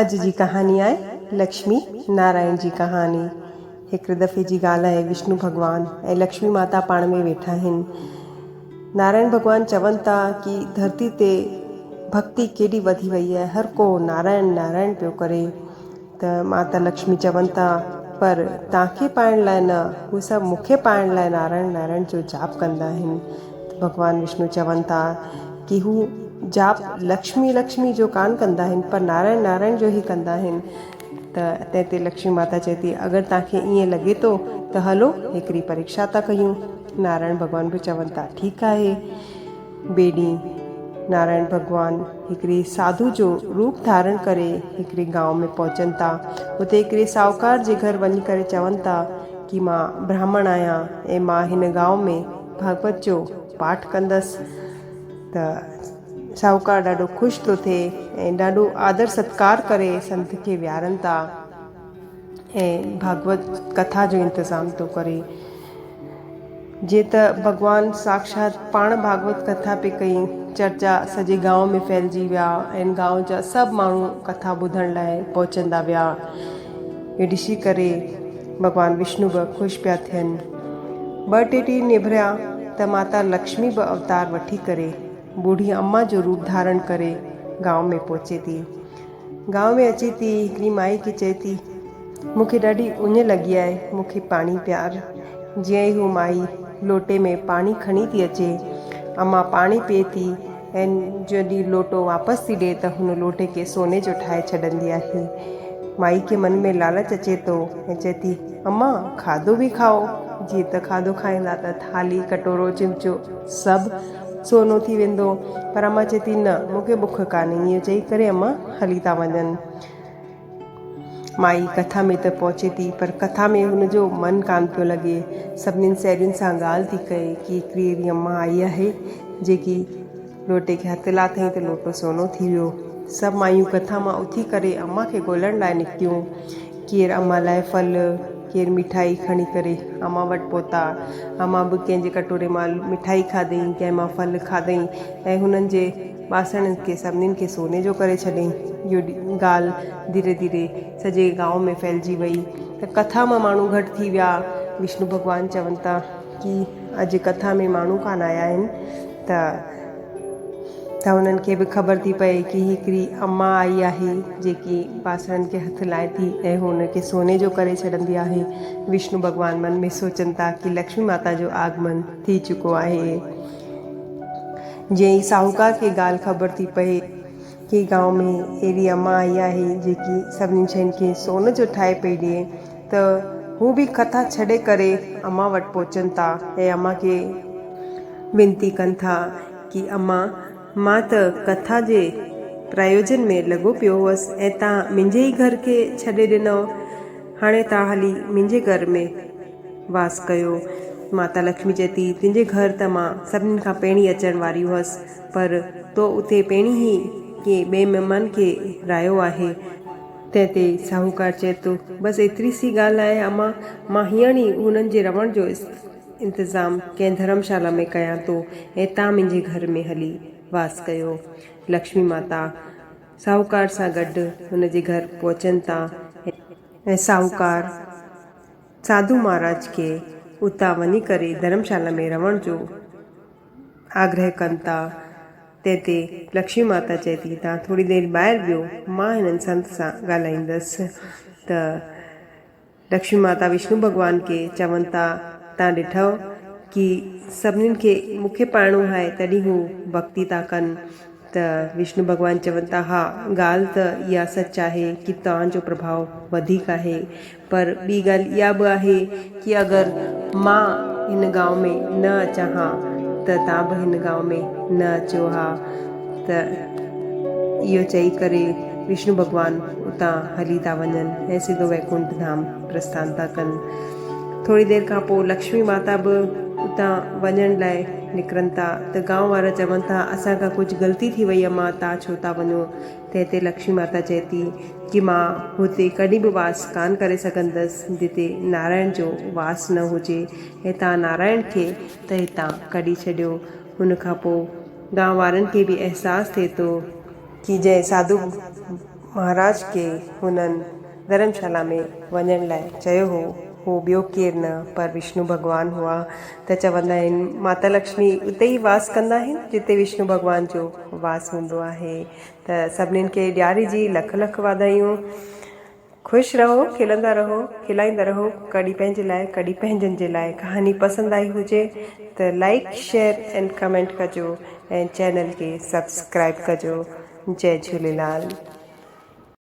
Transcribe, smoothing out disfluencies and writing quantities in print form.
اڄ جي ڪهاڻي آهي لڪشمي نارائڻ جي ڪهاڻي. هڪڙي دفعي جي ڳالهه آهي وشنو ڀڳوان ۽ لڪشمي ماتا پاڻ ۾ ويٺا آهن. نارائڻ ڀڳوان چون ٿا ڪي ڌرتي تي ڀڳتي ڪيڏي وڌي وئي آهي هر ڪو نارائڻ نارائڻ پيو ڪري. ته ماتا لڪشمي چون ٿا پر توهان کي پائڻ لاء نه، هو سڀ مون کي پائڻ لاء نارائڻ نارائڻ جو جاپ ڪندا آهن. ته ڀڳوان وشنو چون ٿا ڪي هو جاپ لڪشمي لڪشمي جو ڪانه ڪندا آهن پر نارائڻ نارائڻ جو ئي ڪندا آهن. ته تنهن تي لڪشمي ماتا چئي ٿي اگر توهان کي ائين لڳي ٿو ته هلو هڪڙي پريڪشا ٿا ڪيون. نارائڻ ڀڳوان به چون ٿا ٺيڪ آهي. ٻئي ڏينهن نارائڻ ڀڳوان هڪڙي ساڌو جو روپ ڌارڻ ڪري هڪڙي گانء ۾ پهچن ٿا. اتي هڪڙي ساهوڪار جي گهر وڃي ڪري چون ٿا ڪي مان براهمڻ آهيان ۽ مان هن گانء ۾ ڀاڳوت جو پاٺ ڪندس ته ساهوڪار ڏاڍو خوش ٿو ٿئي ۽ ڏاڍو آدر ستڪار ڪري سنت کي ويهارن ٿا ۽ ڀاڳوت ڪٿا جو انتظام ٿو ڪري. جيئن ته ڀڳوان ساڪشات پاڻ ڀاڳوت ڪٿا پئي ڪئي، چرچا سڄي گانء ۾ ڦهلجي ويا ۽ گانء جا سڀ ماڻهو ڪٿا ٻڌڻ لاء پهچندا ويا. اهو ڏسي ڪري ڀڳوان وشنو به خوش پيا ٿين. ٻه ٽي ڏينهن نڀريا ته ماتا لڪشمي به اوتار وٺي ڪري ٻوڙهي اما جو روپ ڌارڻ ڪري گانء ۾ پهچي ٿي. گانء ۾ اچي ٿي هڪڙي مائي کي چئي ٿي، مون کي ڏاڍي اڃ لڳي آهي، مون کي پاڻي پيار. جيئن ئي هو مائي لوٽي ۾ پاڻي کڻي ٿي اچي، امان پاڻي پيئي ٿي ۽ جڏهن لوٽو واپس ٿي ڏئي ته هن لوٽي کي سوني جو ٺاهي ڇڏندي آهي. مائي کي من ۾ لالچ اچي ٿو ۽ چئي ٿي، امان کاڌو به کائو. جيئن ته کاڌو کائيندا ته ٿالهي، ڪٽورو، چمچو سڀ سونو ٿي ويندو. پر امان چئي ٿي، نه مون کي بک ڪانهي. ائين چئي ڪري امان هلي ٿا وڃن. مائي ڪٿا ۾ ته پهچي ٿي پر ڪٿا ۾ هن جو من ڪانه پيو لڳي. سڀنين سهيلين سان ڳالهه ٿي ڪئي ڪي هڪڙي اهڙي امان آئي آهي جيڪي لوٽي کي هٿ لاٿائين ته لوٽو سونو ٿي ويو. سڀ مايون ڪٿا مان اٿي ڪري امان کي ڳولڻ لاء نڪتيون. ڪير امان لاء ڦل، ڪير مٺائي کڻي ڪري امان وٽ پهتا. امان به ڪنهن جي ڪٽوري مان مٺائي کاڌئين، ڪنهن مان ڦل کاڌئين ۽ هنن جي باسڻن کي سڀنين کي سوني جو ڪري ڇڏيائين. اهو ڳالهه ڌيري ڌيري سڄي گانء ۾ ڦهلجي وئي ته ڪٿا مان ماڻهو گهٽ ٿي ويا. وشنو ڀڳوان چون ٿا ڪي اڄ ڪٿا ۾ ماڻهو ڪانه آيا آهن ته ته هنن کي به خبر ٿي پئي ڪي هڪڙي اما آئي آهي جيڪي باسڻن کي هٿ لائي ٿي ۽ هو ان کي سوني جو ڪري ڇڏندي آهي. وشنو ڀڳوان من ۾ سوچن ٿا ڪي لڪشمي ماتا جو آگمن ٿي چڪو آهي. جيئن ئي ساهوڪار کي ڳالهه خبر ٿي پئي ڪي گانء ۾ اهڙي اما آئي آهي جيڪي سڀني شين کي سون جو ٺاهي پئي ڏئي ته هو به ڪٿا ڇڏي ڪري اما وٽ پهچن ٿا ۽ اما کي وينتي ڪن ٿا ڪي اما مان ته ڪٿا جي پرايوجن ۾ لڳو پيو هئس ۽ تان منهنجي ئي گهر کي ڇڏي ڏنو هاڻي تان هلي منهنجي گهر ۾ واس ڪيو. ماتا لڪشمي چئي ٿي، تنهنجي گهر ته مان سڀني کان پهرين اچڻ واري هئس، پر تو اتي پهرين ئي ڪنهن ٻئي مهمان کي رايو آهي. تنهن تي ساهوڪار چئي ٿو، بس ايتري سي ڳالهه آهي امان، مان هينئر ئي هنن جي رهڻ جو انتظام ڪنهن ڌرمشالا ۾ ڪيان ٿو ۽ تان منهنجي گهر ۾ هلي واس ڪيو. لڪشمي ماتا ساهوڪار سان گڏ هن جي گهر پهچن ٿا ۽ ساهوڪار. ساڌو مهاراج کي اتان وڃي ڪري ڌرمشالا ۾ رهڻ جو آگرهه ڪن ٿا. تنهن تي لڪشمي ماتا چئي ٿي توهان ٿوري دير ٻاهر ويهو مان هنن سنت سان ڳالهائيندس ته لڪشمي ماتا وشنو ڀڳوان کي چون ٿا توهان ڏٺو ڪي سڀنين کي مون کي پائڻو آهي تڏهن هو ڀڳتي ٿا ڪن ته وشنو ڀڳوان چون ٿا، ها، ڳالهه ته اها سچ آهي ڪي توهان جو پرڀاء وڌيڪ آهي، پر ٻي ڳالهه اها به آهي ڪي اگر مان هن گانء ۾ نه اچان ها ته توهان به هن گانء ۾ نه اچو ها. ته اهو چئي ڪري وشنو ڀڳوان اتان هلي ٿا وڃن ۽ سڌو ويڪنٺ ڌام پرسٿان ٿا ڪن. ٿوري دير کان پوء لڪشمي ماتا به اتان وڃڻ لاء نڪرن ٿا ته گانء وارا چون ٿا اسان کان ڪجهه غلطي ٿي وئي امان تان ڇو ٿا وڃو؟ تنهن تي لڪشمي ماتا چئي ٿي ڪي مان هتي ڪڏهن به واس ڪانه ڪري سگهندس جتي نارائڻ جو واس نه هجي ۽ تان نارائڻ کي ته هتان ڪڍي ڇڏيو. ان کان پوء گانء وارن کي به احساس ٿئي ٿو ڪي جنهن ساڌو مهاراج کي هنن ڌرمشالا ۾ وڃڻ لاء چيو هو، هو ٻيو ڪير نه پر وشنو ڀڳوان هئا ته چوندا آهن ماتا لڪشمي اتي ئي واس ڪندا آهن جتي وشنو ڀڳوان جو واس هوندو آهي ته سڀنين کي ڏياري جي لک لک واڌايون. خوش رهو کلندا رهو کلائيندا رهو ڪڏهن پنهنجي لاء ڪڏهن پنهنجن جي لاء ڪهاڻي پسند آئي هجي ته لائيڪ شيئر اينڊ ڪمينٽ ڪجو ۽ چينل کي سبسڪرائيب ڪجو جئي جهوليلال.